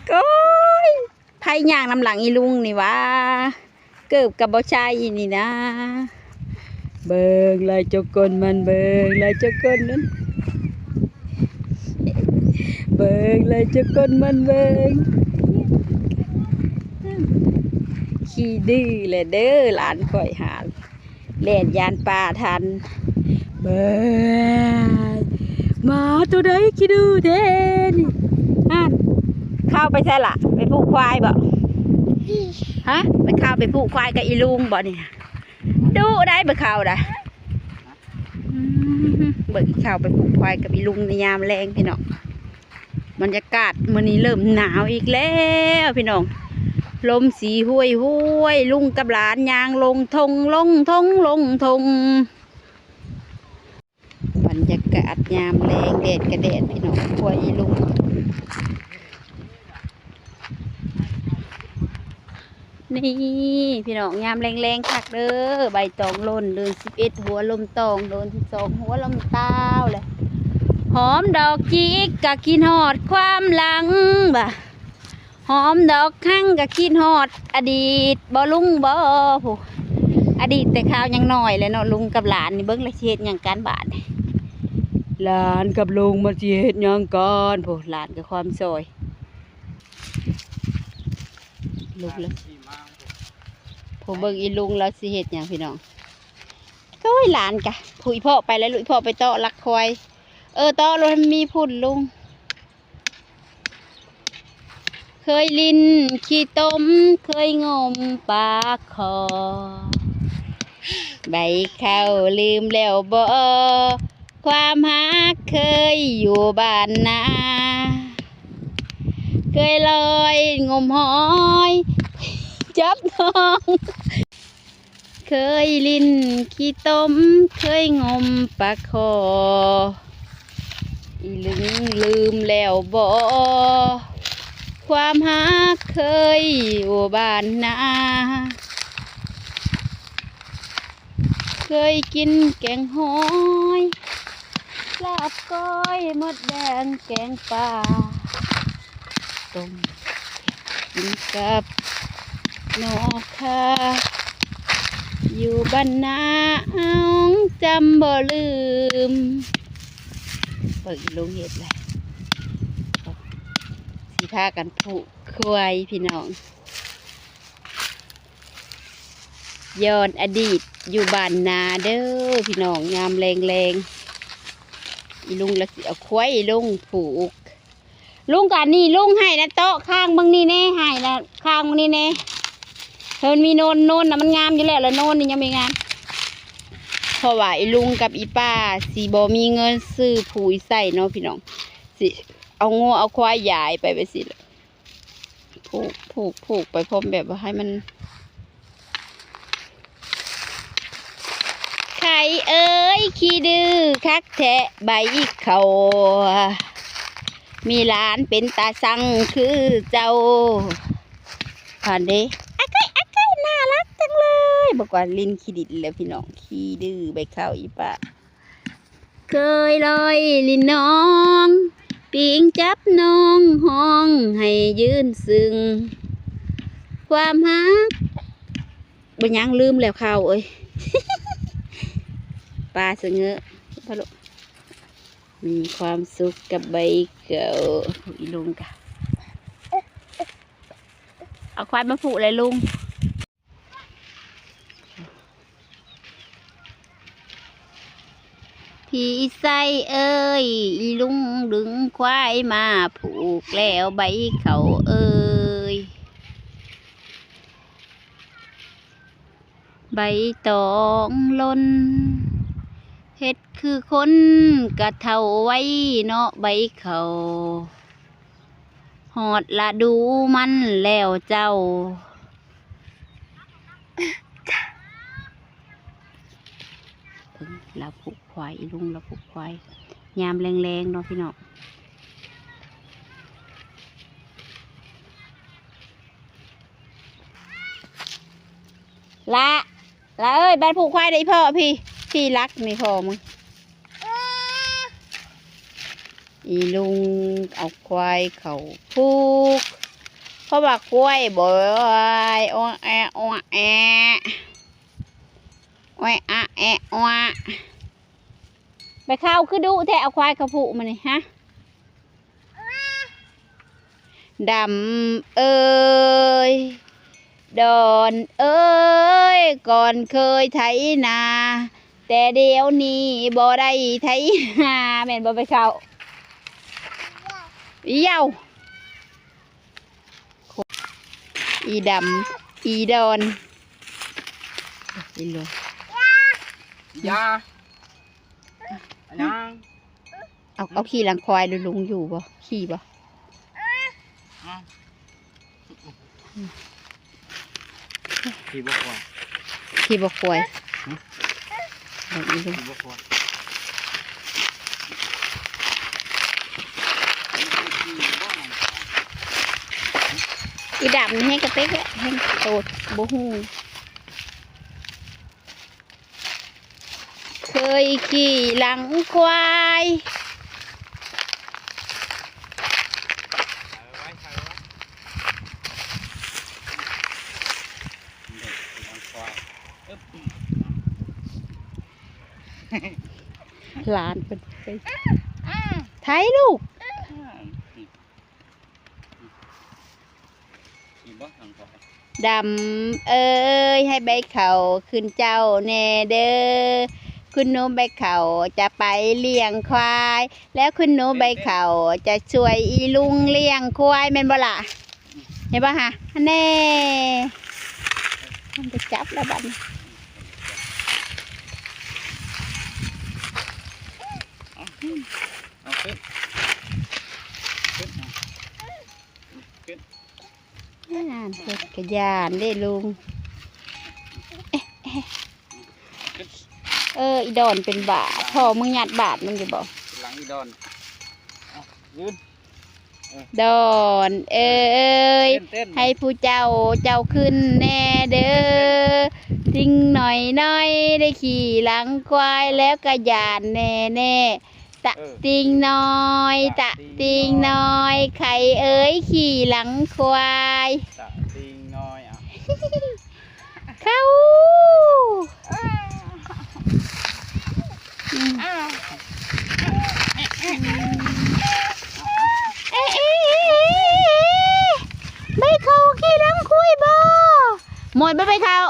ໂອ້ຍ ໃຜຍ່າງນຳຫຼັງອີລຸງນີ້ຫວາ? ເກີບກໍບໍ່ໃສ່ນີ້ນາ. ເບິ່ງລາຍຈົກກົ້ນມັນ ເບິ່ງລາຍຈົກກົ້ນນັ້ນ ເບິ່ງລາຍຈົກກົ້ນມັນ ເບິ່ງ. ຂີ້ດື້ແຫຼະເດີ້ ຫຼານຂ້ອຍຫາ ແລ່ນຢ້ານປ່າທັນ. ເບິ່ງ ໝາໂຕໃດຂີ້ດື້ແທ້ນີ້. ຫັ້ນ ເຂົ້າໄປໃສລະ? ໄປຜູກຄວາຍບໍ? ຮະ? ໄປ ເຂົ້າໄປຜູກຄວາຍກັບອີລຸງບໍນີ້? ດຸໄດ໋ ບໍ່ເຂົ້າໄດ໋. ອືມ ເບິ່ງເຂົ້າໄປຜູກຄວາຍກັບອີລຸງໃນຍາມແລງພີ່ນ້ອງ. ບັນຍາກາດມື້ນີ້ເລີ່ມໜາວອີກແລ້ວພີ່ນ້ອງ ລົມສີຫ້ວຍໆ ລຸງກັບຫຼານຍ່າງລົງທົ່ງ ລົງທົ່ງ ລົງທົ່ງ. ບັນຍາກາດຍາມແລງ ແດດກະແດດພີ່ນ້ອງ ຄວາຍອີລຸງ. ນີ້ພີ່ນ້ອງ ຍາມແລງໆ ຄັກເດີ້ ໃບຕອງຫຼົ່ນ ເດືອນສິບເອັດຫົວລົມຕອງ ເດືອນສິບສອງຫົວລົມຕາວແຫຼະ. ຫອມດອກຈິກກະຄິດຮອດຄວາມຫຼັງ ວ່າ ຫອມດອກຮັງກະຄິດຮອດອະດີດ ບໍ່ລຸງບໍ່ ຜູ້ ອະດີດແຕ່ຄາວຍັງນ້ອຍແຫຼະເນາະ. ລຸງກັບຫຼານນີ້ ເບິ່ງລະຊິເຮັດຫຍັງກັນບາດນີ້ ຫຼານກັບລຸງມັນຊິເຮັດຫຍັງກັນ ຜູ້ ຫຼານກະຄວາມຊອຍ. ລຸງລະ ຜູ້ເບິ່ງອີລຸງລາວຊິເຮັດຫຍັງພີ່ນ້ອງ. ໂອ້ຍ ຫຼານກະ ຜູ້ ອີພໍ່ໄປແລ້ວ ລູກ ອີພໍ່ໄປເຕາະລັກຄວາຍ ເອີ ເຕາະລົດໃຫ້ມັນມີຝຸ່ນລຸງ. ເຄີຍຫຼິ້ນຂີ້ຕົມ ເຄີຍງົມປາຄໍ່ ໃບເຂົ້າລືມແລ້ວບໍ ຄວາມຮັກເຄີຍຢູ່ບ້ານນາ ເຄີຍລອຍງົມຫອຍ ຈັບນ້ອງ ເຄີຍຫຼິ້ນຂີ້ຕົມ ເຄີຍງົມປາຄໍ່ ອີລຶງລືມແລ້ວບໍ ຄວາມຮັກເຄີຍຢູ່ບ້ານນາ ເຄີຍກິນແກງຫອຍ ລາບກ້ອຍ ມົດແດງ ແກງປາ ຕົ້ມ ກິນກັບໜໍ່ຂ່າ ຢູ່ບ້ານນາເຮົາຈຳບໍ່ລືມ. ເບິ່ງອີລຸງເຮັດແຫຼະ ຊິພາກັນຜູກຄວາຍພີ່ນ້ອງ ຍ້ອນອະດີດຢູ່ບ້ານນາເດີ້ພີ່ນ້ອງ. ຍາມແລງໆ ອີລຸງລະຊິເອົາຄວາຍລົງຜູກ ລຸງກະອັນນີ້ ລຸງໃຫ້ນະ ເຕາະຄາງເບິ່ງນີ້ແນ່ ໃຫ້ນະ ຄາງເບິ່ງນີ້ແນ່ ເພິ່ນມີໂນນ ໂນນນະມັນງາມຢູ່ແລ້ວ ລະໂນນນີ້ຍັງບໍ່ງາມ ເພາະວ່າອີລຸງກັບອີປ້າຊິບໍ່ມີເງິນຊື້ຜູກໃສ່ເນາະພີ່ນ້ອງ ຊິເອົາງົວເອົາຄວາຍຢາຍໄປແບບຊີ້ແຫຼະ ຜູກ ຜູກ ຜູກໄປພ້ອມແບບວ່າໃຫ້ມັນ ໄຂ່ເອີຍ ຂີ້ດື້ຄັກແທ້ໃບເຂົ້າ ມີຫຼານເປັນຕາຊັງຄືເຈົ້າ ຫັ້ນເດ້ ອາໄກ່ ອາໄກ່ ໜ້າລັກຈັງເລີຍ ບໍ່ກວ່າຫຼິ້ນຂີ້ດິນແລ້ວພີ່ນ້ອງ ຂີ້ດື້ໃບເຂົ້າອີປ້າ. ເຄີຍລອຍຫຼິ້ນນ້ອງ ປີງຈັບນ້ອງ ຮ້ອງໃຫ້ຢືນຊຶງ ຄວາມຮັກ ບໍ່ຍັງ ລືມແລ້ວເຂົ້າເອີຍ ປາສະເຫງີ ພະໂລ ມີຄວາມສຸກກັບໃບເຂົ້າ ອີລຸງກະ ເອົາຄວາຍມາຜູກແລ້ວລຸງ. ພີ່ໄຊເອີຍ ອີລຸງດຶງຄວາຍມາຜູກແລ້ວໃບເຂົ້າເອີຍ ໃບຕອງຫຼົ່ນ ເຮັດຄືຄົນກະເຖົ້າໄວເນາະໃບເຂົ້າ ຮອດລະດູມັນແລ້ວເຈົ້າ. ເບິ່ງລາວຜູກຄວາຍ ອີລຸງລາວຜູກຄວາຍ ຍາມແລງໆ ເນາະພີ່ນ້ອງ. ລະ ລະເອີຍ ໄປຜູກຄວາຍໃຫ້ອີ່ພໍ່ ພີ້ ພີ້ລັກນີ້ພໍ່ມຶງ. ອີລຸງເອົາຄວາຍເຂົ້າຜູກ ເພາະວ່າຄວາຍບໍ່ ໂອແອະ ໂອແອະ ໂອແອະ ໂອແອະ ໃບເຂົ້າຄືດຸແທ້ ເອົາຄວາຍເຂົ້າຜູກມານີ້ ຮະ. ດຳເອີຍ ດອນເອີຍ ກ່ອນເຄີຍໄຖນາ ແຕ່ດຽວນີ້ບໍ່ໄດ້ໄຖນາ ແມ່ນບໍ່ ໃບເຂົ້າ? ເຍົາ ອີດຳ ອີດອນ ອີຫຼວງ ຢ່າ ອັນຫຍັງ? ເອົາ ເອົາຂີ່ຫຼັງຄວາຍດູ ລຸງຢູ່ບໍ່? ຂີ່ບໍ່? ອ່ະ ຂີ່ບໍ່ຄວາຍ ຂີ່ບໍ່ຄວາຍ ຫຶ? ເອົາອີລຸງ ຂີ່ບໍ່ຄວາຍ ອີດຳນີ້ແຮງກະເຕັກແຫຼະ ແຮງໂຕດບໍ່ຮູ້. ເຄີຍຂີ່ຫຼັງຄວາຍ ຫຼານເພິ່ນໄປ ໄຖລູກ. ດຳເອີຍ ໃຫ້ໃບເຂົ້າຄືນເຈົ້າແດ່ເດີ ຄຸນໜູໃບເຂົ້າຈະໄປລ້ຽງຄວາຍ ແລ້ວຄຸນໜູໃບເຂົ້າຈະຊ່ວຍອີລຸງລ້ຽງຄວາຍ ແມ່ນບໍ່ລະ? ເຫັນບໍ່ຫະ? ຫັ້ນແນ່ ມັນໄປຈັບແລ້ວບັດນີ້ ເອົາຂຶ້ນ ເອົາຂຶ້ນ ຂຶ້ນ ຢ້ານ ເຮັດກະຢ້ານເດ້ລຸງ ເອີ ອີດອນເປັນບ້າ ພໍ່ມຶງຍັດບາດມັນຢູ່ບໍ່? ຫຼັງອີດອນ ເອົາ ຢືນ ດອນເອີຍ ເຕັ້ນໆ ໃຫ້ຜູ້ເຈົ້າເຈົ້າຂຶ້ນແດ່ເດີ ຕິ່ງນ້ອຍໆ ໄດ້ຂີ່ຫຼັງຄວາຍ ແລ້ວກະຢ້ານແນ່ໆ ຕະຕິ່ງນ້ອຍ ຕະຕິ່ງນ້ອຍ ໄຂ່ເອີຍ ຂີ່ຫຼັງຄວາຍ ຕະຕິ່ງນ້ອຍ ເຂົ້າ ອືມ ເອ ເອ ເອ ເອ ໃບເຂົ້າຂີ່ຫຼັງຄວາຍບໍ່? ມ່ວນບໍ່ໃບເຂົ້າ?